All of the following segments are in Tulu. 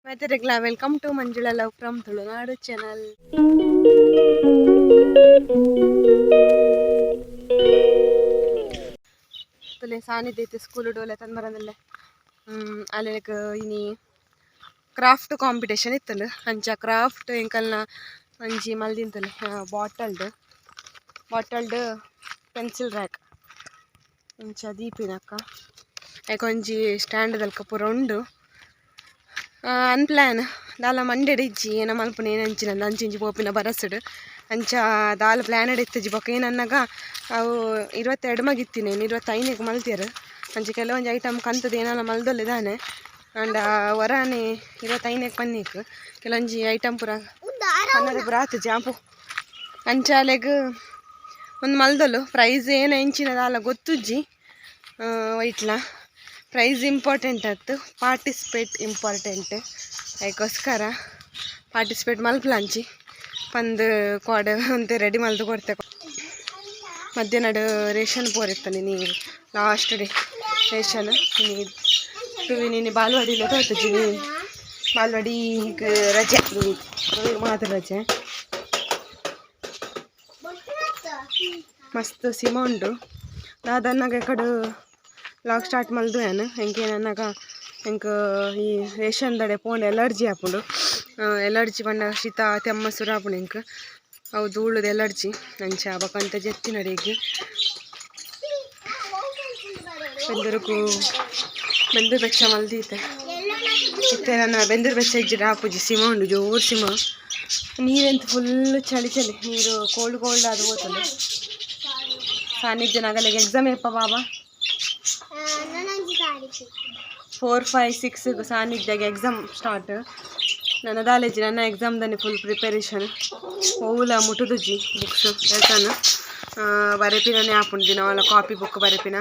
ಮಾತೆರೆಗ್ಲಾ welcome to Manjula love from Tulunadu channel. ತುಲೆ ಸಾನಿಧ್ಯ ಇತ್ತು ಸ್ಕೂಲ್ ಡೋಲೆ ತಂಬರದಲ್ಲೇ ಅಲ್ಲೆಕ್ ಇನಿ ಕ್ರಾಫ್ಟ್ ಕಾಂಪಿಟೇಷನ್ ಇತ್ತಲ್ಲ. ಅಂಚ ಕ್ರಾಫ್ಟ್ ಎಂಕಲ್ನ ಒಂಜಿ ಮಲ್ದಿಂತಲೆ ಬಾಟಲ್ಡ್ ಬಾಟಲ್ಡ್ ಪೆನ್ಸಿಲ್ ರ್ಯಾಕ್ ಇಂಚ ದೀಪಿನಕ್ಕ ಐಕೊಂಜಿ ಸ್ಟ್ಯಾಂಡ್ ದಲ್ಕ ಪೂರ ಉಂಡು. ಅನ್ಪ್ಲ್ಯಾನ್ ದಾಲ ಮಂಡೆಡ್ ಇಜ್ಜಿ, ಏನ ಮಲ್ಪುನ ಏನಂಚಿನ ಅಂಚಿಂಚಿ ಪೋಪಿನ ಬರಸುಡು. ಅಂಚ ದಾಲ ಪ್ಲ್ಯಾನಡ್ ಇತ್ತುಜಿ. ಬೊಕ ಏನನ್ನಾಗ ಅವು 22 ಮಗಿತ್ತಿನಿ, 25ಕ್ಕೆ ಮಲ್ತಿಯರು. ಅಂಚ ಕೆಲವೊಂಜಿ ಐಟಮ್ ಕಂತದ ಏನಾಲ ಮಲ್ದೊಲ್ಲೆ ದಾನೆ. ಆಂಡ ವರಾನೆ 25ಕ್ಕೆ ಪನ್ನೀಕ್ ಕೆಲವೊಂಜಿ ಐಟಮ್ ಪೂರ ಕನ್ನಡ ಪೂರ ಆತು ಜಾಂಪು. ಅಂಚಾಲೆಗ್ ಒಂದು ಮಲ್ದೊಲು. ಪ್ರೈಸ್ ಏನ ಇಂಚಿನ ದಾಲ ಗೊತ್ತುಜ್ಜಿ. ವೈಟ್ಲ ಪ್ರೈಸ್ ಇಂಪಾರ್ಟೆಂಟ್ ಆತು, ಪಾರ್ಟಿಸಿಪೇಟ್ ಇಂಪಾರ್ಟೆಂಟ್. ಅದಕ್ಕೋಸ್ಕರ ಪಾರ್ಟಿಸಿಪೇಟ್ ಮಲ್ಪಲಂಚಿ ಪಂದು ಕೋಡೆ ಅಂತೆ ರೆಡಿ ಮಲ್ದು ಕೊಡ್ತೆ. ಮಧ್ಯಾಹ್ನಡ್ ರೇಷನ್ ಪೋರಿತ್ತ ನೀ ಲಾಸ್ಟ್ ಡೇ ರೇಷನ್. ಇನಿ ನೀನು ಬಾಲ್ವಾಡಿಲ ತೋತುಜಿ. ಬಾಲ್ವಾಡಿ ರಜೆ, ಮಾತ್ರ ರಜೆ. ಮಸ್ತ್ ಸಿಮ ಉಂಡು. ದಾದನ್ನಾಗ ಕಡು ಲಾಗ್ ಸ್ಟಾರ್ಟ್ ಮಲ್ದು ಯಾನ್. ಎಂಕೇನನ್ನಾಗ ಎಂಕ್ ಈ ರೇಷನ್ ದಡೆ ಪೋಂಡ ಎಲರ್ಜಿ ಆಪುಂಡು. ಎಲರ್ಜಿ ಪಂಡ ಶೀತ ತೆಮ್ಮ ಸುರ ಆಪುಂಡು ಎಂಕ್. ಅವು ಧೂಳುದ ಎಲರ್ಜಿ. ಅಂಚ ಬೊಕಂತ ಜೆತ್ತಿನಡೆಗ್ ಬೆಂದೂರುಗು ಬೆಂದೂರು ಬೆಚ್ಚ ಮಲ್ದೀತೆ. ಇತ್ತೆ ನನ್ನ ಬೆಂದೂರು ಬೆಚ್ಚ ಇಜ್ಜಿಡ ಆಪುಜಿ. ಸಿಮ ಉಂಡು, ಜೋರು ಸಿಮ. ನೀರೆಂತ ಫುಲ್ ಚಳಿ ಚಳಿ ನೀರು, ಕೋಲ್ಡ್ ಕೋಲ್ಡ್ ಅದು ಹೋತುಂಡು. ಸಾನ್ನಿಧ್ಯ ನಗಲಿಗೆ ಎಕ್ಸಾಮ್ ಏಪ ಬಾಬಾ? 4, 5, 6 ಸಾನ್ನಿಧ್ಯಾಗ ಎಕ್ಸಾಮ್ ಸ್ಟಾರ್ಟ್. ನನ್ನ ದಾಲೇಜಿ ನನ್ನ ಎಕ್ಸಾಮ್ದಲ್ಲಿ ಫುಲ್ ಪ್ರಿಪರೇಷನ್. ಓವುಲ ಮುಟುದುಜಿ ಬುಕ್ಸ್ ಹೇಳ್ತಾನ ಬರೆಪಿನನೇ ಆಪುಂಡು. ದಿನವಲ್ಲ ಕಾಪಿ ಬುಕ್ ಬರೆಪಿನ.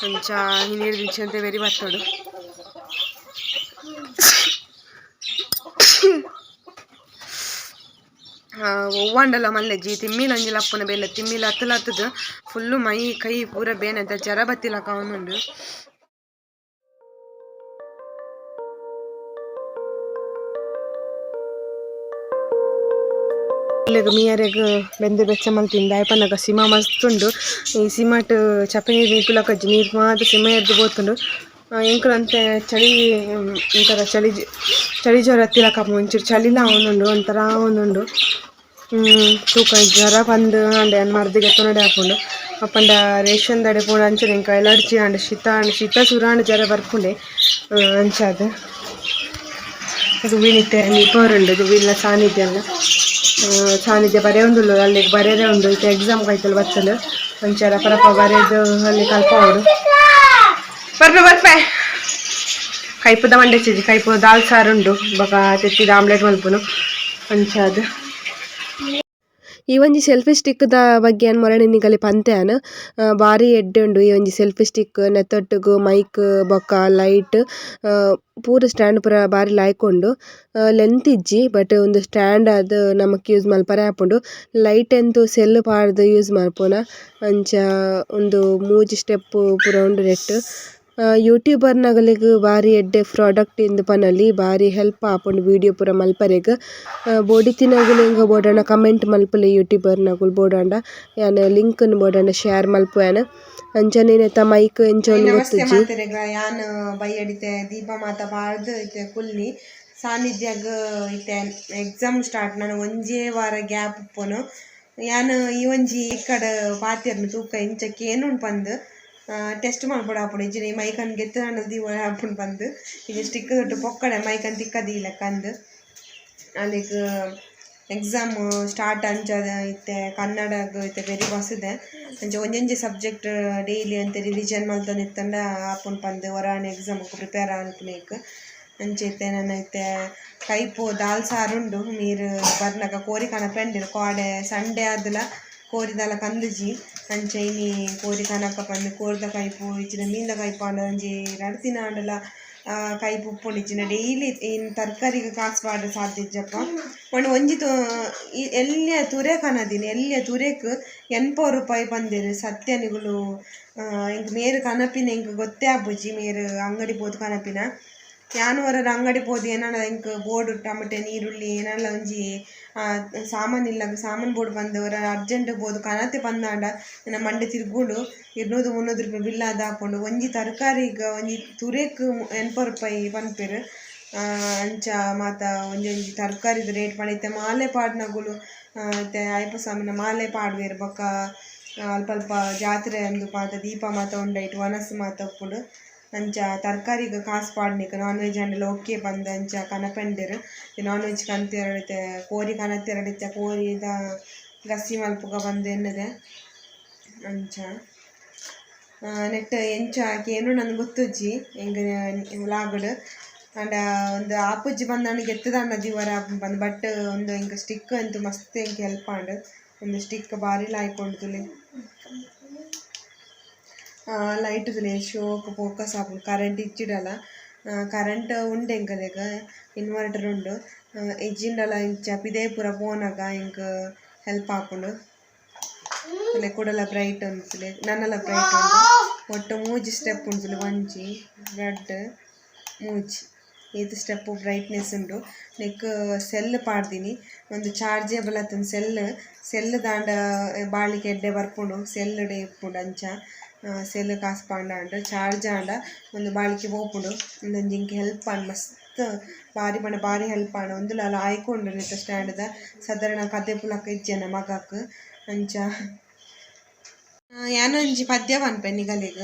ಅಂಚ ಹಿನೀರು ದಿಂಚಂತೆ ವೆರಿ ಬತ್ತೋಡು. ಒವ್ವಾಂಡಲ ಮಲ್ಲೆಜ್ಜಿ ತಿಮ್ಮಿಲ ಒಂಜಿ ಲಪ್ಪುನ ಬೇಲೆ ತಿಮ್ಮಿಲ ಹತ್ತುಲತ್ತದ ಫುಲ್ಲು ಮೈ ಕೈ ಪೂರ ಬೇನೆ ಜ್ವರ ಬತ್ತಿಲಕ ಅವನುಂಡು. ಮೀಯರೆಗ್ ಬೆಂದು ಬೆಚ್ಚ ಮಲ್ತಿಂದ ಪನ್ನಗ ಸಿಮ ಮಸ್ತ್ ಉಂಡು. ಈ ಸಿಮಟ್ ಚಪ್ಪೆ ನೀರು ನೀಪುಲಕಜ್ಜಿ ನೀರು ಮಾತ ಸಿಮ ಎದ್ದು ಪೋತುಂಡು. ಎಂಕುಲಂತೆ ಚಳಿ ಒಂಥರ ಚಳಿ ಚಳಿ ಜ್ವರ ಹತ್ತಿಲಕ ಒಂಚೂರು ಚಳಿಲ ಅವನುಂಡು, ಒಂಥರ ಅವನುಂಡು. ತೂಕ ಜ್ವರ ಪಂದ್ ಆಂಡ ಯಾನ್ ಮರ್ದಿಗೆ ತೊನಡೆ ಆಪುಂಡು. ಅಪ್ಪಂಡ ರೇಷನ್ ದಡೆ ಪೋಂಡ ಅಂಚನೆ ಎಂಕ್ ಎಲರ್ಜಿ ಆಂಡ್, ಶೀತ ಆಂಡ್. ಶೀತ ಸುರ ಆಂಡ್, ಜ್ವರ ಬರ್ಪುಂಡೆ. ಅಂಚಾದ್ ದುವಿನಿತ್ತೆ ಮೀಪೋರುಂಡು. ದುವಿನ ಸಾನ್ನಿಧ್ಯ ಅಲ್ಲ ಸಾನ್ನಿಧ್ಯ ಬರೆಯೊಂದುಲ್ಲು. ಅಲ್ಲಿಗೆ ಬರೆಯರೆ ಉಂಡು. ಇತ್ತೆ ಎಕ್ಸಾಮ್ ಕೈತಲ್ ಬತ್ತಲು. ಅಂಚ ರಪ ರಪ ಬರೆದು ಅಲ್ಲಿ ಕಲ್ಪಾವೊಡು. ಬರ್ಪೆ ಬರ್ಪೆ. ಕೈಪುದ ಮಂಡೆ ಚೀಜಿ ಕೈಪು ದಾಲ್ ಸಾರು ಉಂಡು. ಬೊಕ ತೆತ್ತಿದ ಆಮ್ಲೆಟ್ ಮಲ್ಪುನು. ಅಂಚಾದ್ ಈ ಒಂಜಿ ಸೆಲ್ಫಿ ಸ್ಟಿಕ್ ದ ಬಗ್ಗೆ ಯಾನ್ ಮೊರಣಿ ನಿಗಲಿ ಪಂತೆ ಯಾನ್. ಬಾರಿ ಎಡ್ಡೆ ಉಂಡು ಈ ಒಂಜಿ ಸೆಲ್ಫಿ ಸ್ಟಿಕ್. ನೆತ್ತೊಟ್ಟುಗು ಮೈಕ್ ಬೊಕ ಲೈಟ್ ಪೂರ ಸ್ಟ್ಯಾಂಡ್ ಪೂರ ಬಾರಿ ಲಾಯ್ಕ್ ಉಂಡು. ಲೆಂತ್ ಇಜ್ಜಿ, ಬಟ್ ಉಂದು ಸ್ಟ್ಯಾಂಡ್ ಆದ್ ನಮಕ್ ಯೂಸ್ ಮಲ್ಪರೆ ಆಪುಂಡು. ಲೈಟ್ ಎಂತು ಸೆಲ್ಲ್ ಪಾಡ್ದ್ ಯೂಸ್ ಮಲ್ಪುನ. ಅಂಚ ಉಂದು ಮೂಜಿ ಸ್ಟೆಪ್ ಪೂರ ಉಂಡು ನೆಟ್ಟ್. ಯೂಟ್ಯೂಬರ್ ನಗಲೆಗ್ ಬಾರಿ ಎಡ್ಡೆ ಪ್ರಾಡಕ್ಟ್ ಇಂದ್ ಪನೊಲಿ. ಬಾರಿ ಹೆಲ್ಪ್ ಆಪುಂಡು ವೀಡಿಯೋ ಪೂರ ಮಲ್ಪರೆಗ್. ಬೋಡಿತ್ತಿನಗುಲು ಎಂಕ್ ಬೋಡಾಂಡ ಕಮೆಂಟ್ ಮಲ್ಪುಲೆ. ಯೂಟ್ಯೂಬರ್ ನಗುಲು ಬೋಡಾಂಡ ಯಾನ್ ಲಿಂಕ್ ನ್ ಬೋಡಾಂಡ ಶೇರ್ ಮಲ್ಪುವೆನ್. ಅಂಚನೆ ನೆತ್ತ ಮೈಕ್ ಎಂಚ ಉಂಡು ನಮಸ್ತೆ. ಗೊತ್ತುಜ್ಜಿ. ಮಾತೆರೆಗ್ಲ ಯಾನ್ ಬಯ್ಯಡಿತೆ ದೀಪ ಮಾತ ಪಾಡ್ದ್ ಇತ್ತೆ ಕುಲ್ಲಿ. ಸಾನ್ನಿಧ್ಯಾಗ್ ಇತ್ತೆ ಎಕ್ಸಾಮ್ ಸ್ಟಾರ್ಟ್, ನನ ಒಂಜೇ ವಾರ ಗ್ಯಾಪ್ ಉಪ್ಪುನು. ಯಾನ್ ಈ ಒಂಜಿ ಇಕ್ಕಡ್ ಪಾತೆರ್ನ ತೂಕ ಇಂಚ ಕೇನುಂಡು ಪಂದ್. ಟೆಸ್ಟ್ ಮಲ್ಪೊಡಾಪುಂಡು. ಇಜ್ಜಿಡ ಈ ಮೈಕನ್ ಗೆತ್ತ್ ದೀವೊಡು ಆಪುಂಡು ಪಂದ್. ಇಜ್ಜಿ ಸ್ಟಿಕ್ ದೊಟ್ಟು ಪೊಕ್ಕಡೆ ಮೈಕನ್ ತಿಕ್ಕದೀಲೆಕ್ಕ ಅಂದ್. ಅಲೆಗ್ ಎಕ್ಸಾಮ್ ಸ್ಟಾರ್ಟ್. ಅಂಚ ಇತ್ತೆ ಕನ್ನಡಗ್ ಇತ್ತೆ ಬೆರಿ ಬಸ್‌ದೆ. ಅಂಚ ಒಂಜೊಂಜಿ ಸಬ್ಜೆಕ್ಟ್ ಡೈಲಿ ಅಂತೆ ರಿವಿಷನ್ ಮಲ್ತೊಂದಿತ್ತುಂಡ ಆಪುಂಡು ಪಂದ್ ಒರಾನೆ ಎಕ್ಸಾಮ್ ಪ್ರಿಪೇರ್ ಆನ್ಪುನೇಕ್. ಅಂಚ ಇತ್ತೆ ನನ ಇತ್ತೆ ಕೈಪು ದಾಲ್ ಸಾರು ಉಂಡು. ನೀರು ಬರ್ನಗ ಕೋರಿ ಕನಪೆಂಡಿರು ಕೋಡೆ ಸಂಡೆ ಆದಲ ಕೋರಿ ದಾಲ ಕಂದುಜಿ. ಅಂಚ ಇನಿ ಕೋರಿ ಕನಕ ಪಂದ್. ಕೋರಿದ ಕೈಪು ಇಜ್ಜಿಡ ಮೀನ್ದ ಕೈಪು ಆಂಡ ಒಂಜಿ ರಡ್ಡ್ ದಿನ ಆಂಡಲ ಕೈಪು ಉಪ್ಪುಂಡು. ಇಜ್ಜಿಂಡ ಡೈಲಿ ಇನ್ ತರಕಾರಿಗೆ ಕಾಸ್ ಪಾಡ್ರೆ ಸಾಧ್ಯ ಇಜ್ಜಪ್ಪ. ಪಂಡ ಒಂಜಿ ಎಲ್ಯ ತುರೆ ಕನದಿನಿ. ಎಲ್ಯ ತುರೆಕ್ 80 ರೂಪಾಯಿ ಪಂದೆರ್. ಸತ್ಯ ನಿಕುಲು ಎಂಕ್ ಮೇರ್ ಕನಪಿನ ಎಂಕ್ ಗೊತ್ತೇ ಆಪುಜಿ. ಮೇರ್ ಅಂಗಡಿ ಪೋದು ಕನಪಿನ. ಯಾನ್ ಒರ ಅಂಗಡಿ ಪೋದು ಏನಾನ ಎಂಕ್ ಬೋಡು ಟಮಟೆ ನೀರುಳ್ಳಿ ಏನಾಲ ಒಂಜಿ ಸಾಮಾನ್ ಇಲ್ಲಗ ಸಾಮಾನ್ ಬೋಡು ಬಂದು ಒರ ಅರ್ಜೆಂಟ್ ಪೋದು ಕನತೆ ಪಂದಾಂಡ ಎನ್ನ ಮಂಡೆ ತಿರ್ಗುಂಡು 200 300 ರೂಪಾಯಿ ಬಿಲ್ ಆದಾಪುಂಡು. ಒಂಜಿ ತರಕಾರಿಗ್ ಒಂಜಿ ತುರೆಕ್ 80 ರೂಪಾಯಿ ಪನ್ಪೆರ್. ಅಂಚ ಮಾತ ಒಂಜೊಂಜಿ ತರಕಾರಿದ ರೇಟ್ ಪಂಡ ಇತ್ತೆ ಮಾಲೆ ಪಾಡ್ನಗುಲು ಇತ್ತೆ ಅಯ್ಯಪ್ಪ ಸ್ವಾಮಿನ ಮಾಲೆ ಪಾಡ್ವೆರ್. ಬೊಕ್ಕ ಅಲ್ಪ ಅಲ್ಪ ಜಾತ್ರೆ ಅಂದು ಮಾತ ದೀಪ ಮಾತ ಉಂಡು ಐಟ್ ವನಸ್ ಮಾತ ಉಪ್ಪುಂಡು. ಅಂಚ ತರಕಾರಿಗ್ ಕಾಸ್ ಪಾಡ್ನಿಕ್ ನಾನ್ ವೆಜ್ ಆಂಡಲ ಓಕೆ ಪಂದ್ ಅಂಚ ಕನಪೆಂಡೆರ್. ನಾನ್ ವೆಜ್ ಕನತೆರ್ ಇತ್ತೆ ಕೋರಿ ಕನತೆರ್ಡ ಇತ್ತೆ ಕೋರಿದ ಗಸಿ ಮಲ್ಪುಗ ಪಂದ್ ಎನ್ನುದೆ. ಅಂಚ ನೆಟ್ ಎಂಚ ಕೇನುಂಡು ಗೊತ್ತುಜ್ಜಿ ಎಂಕ್ ವ್ಲಾಗ್ಡ್ ಆಂಡ ಒಂದು ಆಪುಜಿ ಪಂದಾಂಡ ಗೆತ್ತುದಾಂಡ ದೀವರ ಪಂದ್ ಬಟ್ ಒಂದು ಎಂಕ್ ಸ್ಟಿಕ್ ಅಂತೂ ಮಸ್ತ್ ಎಂಕ್ ಹೆಲ್ಪ್ ಆಂಡ್. ಒಂದು ಸ್ಟಿಕ್ ಬಾರಿ ಲಾಯ್ಕ್ ಉಂಡು ತೂಲೆ. ಲೈಟ್ ತೂಲೆ ಶೋಕು ಫೋಕಸ್ ಆಪುಂಡು ಕರೆಂಟ್ ಇಜ್ಜಿಡಲ ಕರೆಂಟ್ ಉಂಡು ಎಂಕಲೆಗ್ ಇನ್ವರ್ಟರ್ ಉಂಡು. ಇಜ್ಜಿಂಡಲ ಇಂಚ ಪಿದಯಿ ಪೂರ ಪೋನಗ ಎಂಕ್ ಹೆಲ್ಪ್ ಆಪುಂಡು. ತೂಲೆ ಕುಡಲ ಬ್ರೈಟ್ ಉಂಡು ತೂಲೆ ನನಲ ಬ್ರೈಟ್ ಉಂಡು. ಒಟ್ಟು ಮೂಜಿ ಸ್ಟೆಪ್ ಉಂಡು ತೂಲೆ ಒಂಜಿ ರಡ್ಡ್ ಮೂಜಿ ಏತ್ ಸ್ಟೆಪ್ ಬ್ರೈಟ್ನೆಸ್ ಉಂಡು. ನೆಕ್ ಸೆಲ್ ಪಾಡ್ದಿನಿ ಒಂದು ಚಾರ್ಜೇಬಲ್ ಅತ್ತುಂಡು ಸೆಲ್ ಸೆಲ್ ದಾಂಡ ಬಾಳಿಕೆ ಎಡ್ಡೆ ಬರ್ಪುಂಡು ಸೆಲ್ ಡೆ ಇಪ್ಪುಂಡು. ಅಂಚ ಸೆಲ್ ಕಾಸ್ ಪಾಂಡ ಚಾರ್ಜ್ ಆಂಡ ಒಂದು ಬಾಳಿಕೆ ಪೋಪುಂಡು. ಉಂದೊಂಜಿ ಎಂಕ್ ಹೆಲ್ಪ್ ಆಂಡ್ ಮಸ್ತ್ ಬಾರಿ ಪಂಡ ಬಾರಿ ಹೆಲ್ಪ್ ಆಂಡ್. ಉಂದುಲ ಲಾಯ್ಕ್ ಉಂಡು ನೆತ್ತ ಸ್ಟ್ಯಾಂಡ್ ದ ಸಾಧಾರಣ ಕದೆಪುಲಕ ಇಜ್ಜೆನ ಮಗಕ್. ಅಂಚ ಯಾನೊಂಜಿ ಪದ್ಯ ಪನ್ಪೆ ನಿಗಲೆಗ್.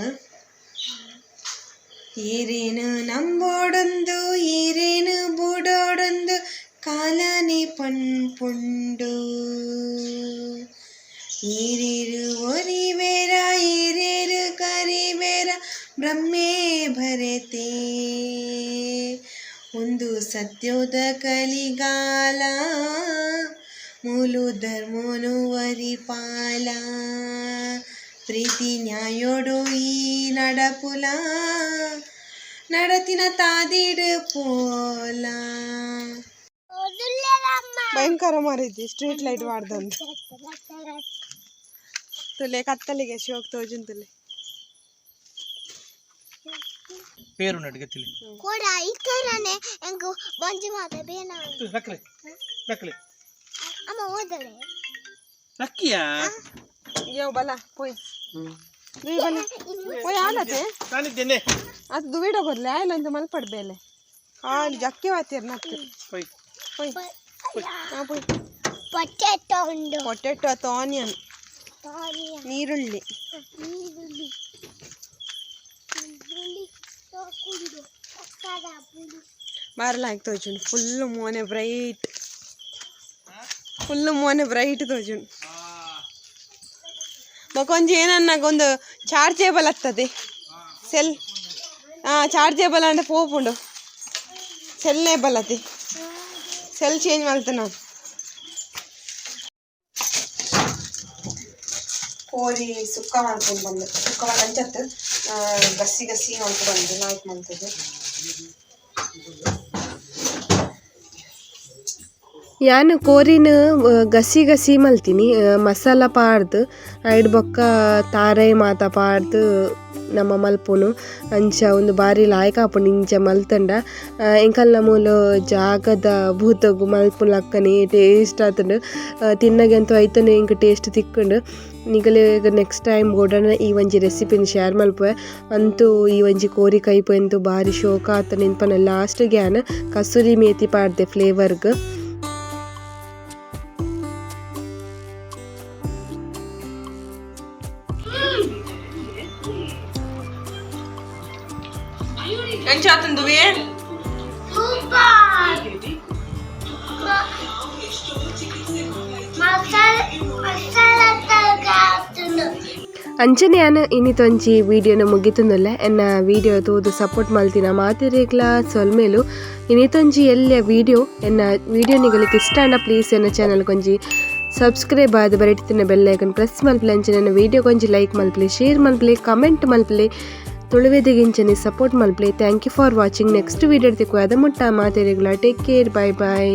ಈರೇನು ನಂಬೋಡೊಂದು ಈರೇನು ಬುಡೋಡೊಂದು ಕಾಲನೆ ಪನ್ಪುಂಡು. ಈರೇರು ಒರಿವೇರ ಈರೇರು ಕರಿವೇರ ಬ್ರಹ್ಮೇ ಭರತೆ. ಒಂದು ಸತ್ಯೋದ ಕಲಿಗಾಲ ಮೂಲು ಧರ್ಮೋನು ವರಿಪಾಲ. ಪ್ರೀತಿ ನ್ಯಾಯೋಡು ಈ ನಡಪುಲ ನಡತಿನ ತಾದಿಡು ಪೋಲ. ಭಯಂಕರ ಮಾರೈತಿ ಸ್ಟ್ರೀಟ್ ಲೈಟ್ ವಾಡ್ದಂದು ತುಲೆ ಕತ್ತಲಿಗೆ ಶೋಕ್ ತೋಜುನ್ ತುಲೆ. పేరు గతిలి ಕೂಡ ಇಕ್ಕರನೆ ಎಂಕು ಬಂಜಿ ಮಾತ ಬೇನ. ನಕ್ಲೆ ನಕ್ಲೆ. ಅಮ್ಮ ಓದಲೆ. ನಕ್ಕಿಯಾ? ಯೋ ಬಲ ಪೋಯ್ ದುಯ್ ಬಲ ಪೋಯ್ ಆಲತೆ. ನಾನಿದ್ದೇನೆ. ಅದು ದುವಿಡ ಕೊರ್ಲೆ ಆಯ್ಲ ಅಂತ ಮಲ್ಪಡ್ ಬೇಲೆ ಹಾಲು ಜಕ್ಕೆ ವಾತಿರ್ ನತ್ತು. ಪೋಯ್. ಪೋಯ್ ಹಾ ಪೋಯ್. ಪೊಟೆಟೊ ಉಂಡು. ಪೊಟೆಟೊ ಅಥವಾ ಆನಿಯನ್. ನೀರುಳ್ಳಿ. ನೀರುಳ್ಳಿ ಈರುಳ್ಳಿ ತೋಕುಂಡು ಪಕ್ಕದ ಪುಳಿ. ಬಾರಲ ಹಾಕಿ ತೋಜುಂಡು ಫುಲ್ ಮೋನೆ ಬ್ರೈಟ್ ಫುಲ್ ಮೋನೆ ಬ್ರೈಟ್ ತೋಜುಂಡು. ಬೊಕ ಒಂಜಿ ಏನನ್ನಾಗ ಒಂದು ಚಾರ್ಜೇಬಲ್ ಆಗ್ತದೆ ಸೆಲ್ ಚಾರ್ಜೇಬಲ್ ಆಂಡ ಪೋಪುಂಡು ಸೆಲ್ನೇಬಲ್ ಅತಿ ಸೆಲ್ ಚೇಂಜ್ ಮಲ್ತನ. ಕೋರಿ ಸುಕ್ಕ ಮಾಡ್ಕೊಂಡು ಬಂದು ಸುಕ್ಕ ಅಂಚತ್ತು ಗಸಿ ಗಸಿ ಮಾಡ್ಕೊಂಡು ಬಂದು ಲಾಯ್ಕ್ ಮಲ್ತದೆ. ಯಾನ್ ಕೋರಿನ ಗಸಿ ಗಸಿ ಮಲ್ತೀನಿ ಮಸಾಲ ಪಾಡ್ದು ಐಡ್ ಬೊಕ್ಕ ತಾರೆ ಮಾತ ಪಾಡ್ದು ನಮ್ಮ ಮಲ್ಪುನು. ಅಂಚ ಉಂದು ಬಾರಿ ಲಾಯ್ಕ್ ಆಪುಂಡು ಇಂಚ ಮಲ್ತಂಡ. ಎಂಕಲ್ನ ಮೂಲು ಜಾಗದ ಭೂತಗು ಮಲ್ಪುನ ಲಕ್ಕನೆ ಟೇಸ್ಟ್ ಆತುಂಡು. ತಿನ್ನಗೆಂತು ಐತನೆ ಎಂಕ್ ಟೇಸ್ಟ್ ತಿಕ್ಕುಂಡು. ನಿಗಲೆಗ್ ನೆಕ್ಸ್ಟ್ ಟೈಮ್ ಬೋಡಾಂಡ ಈ ಒಂಜಿ ರೆಸಿಪಿನ್ ಶೇರ್ ಮಲ್ಪುವೆ. ಅಂತೂ ಈ ಒಂಜಿ ಕೋರಿ ಕೈಪು ಎಂತು ಬಾರಿ ಶೋಕ ಆತುಂಡು ಇನ್ಪನ. ಲಾಸ್ಟ್ ಗೆ ಯಾನ್ ಕಸೂರಿ ಮೇಥಿ ಪಾಡ್ದೆ ಫ್ಲೇವರ್ಗ್. ಎಂಚ ಆತುಂದುವೆ? ಸೂಪರ್ ಮಸಾಲ ಮಸಾಲ ತರಕ ಆಗ್ತುಂಡು. ಅಂಚನೆ ಯಾನ್ ಇನಿತೊಂಜಿ ವೀಡಿಯೋನ ಮುಗಿತುಂದುಲ್ಲೆ. ಎನ್ನ ವೀಡಿಯೋ ತೂದು ಸಪೋರ್ಟ್ ಮಲ್ತಿನ ಮಾತೆರೆಗ್ಲಾ ಸೊಲ್ಮೆಲು. ಇನಿತೊಂಜಿ ಎಲ್ಯ ವೀಡಿಯೋ. ಎನ್ನ ವೀಡಿಯೋ ನಿಗಲಿಗೆ ಇಷ್ಟ ಆಂಡ ಪ್ಲೀಸ್ ಎನ್ನ ಚಾನಲ್ ಕೊಂಜಿ ಸಬ್ಸ್ಕ್ರೈಬ್ ಆದ್ ಬರಿತಿನ bell icon press ಮಲ್ಪುಲೆ. ಅಂಚನೆ ಎನ್ನ ವೀಡಿಯೋ ಕೊಂಜಿ ಲೈಕ್ ಮಲ್ಪುಲೆ, ಶೇರ್ ಮಲ್ಪುಲೆ, ಕಮೆಂಟ್ ಮಲ್ಪುಲೆ, ತುಳುವೆದಿಗಿಂಚನೆ ಸಪೋರ್ಟ್ ಮಲ್ಪುಲೆ. Thank you for watching. Next video ತಿಕ್ಕುವ ಅದ ಮುಟ್ಟ ಮಾತೆರೆಗ್ಲಾ take care, bye bye.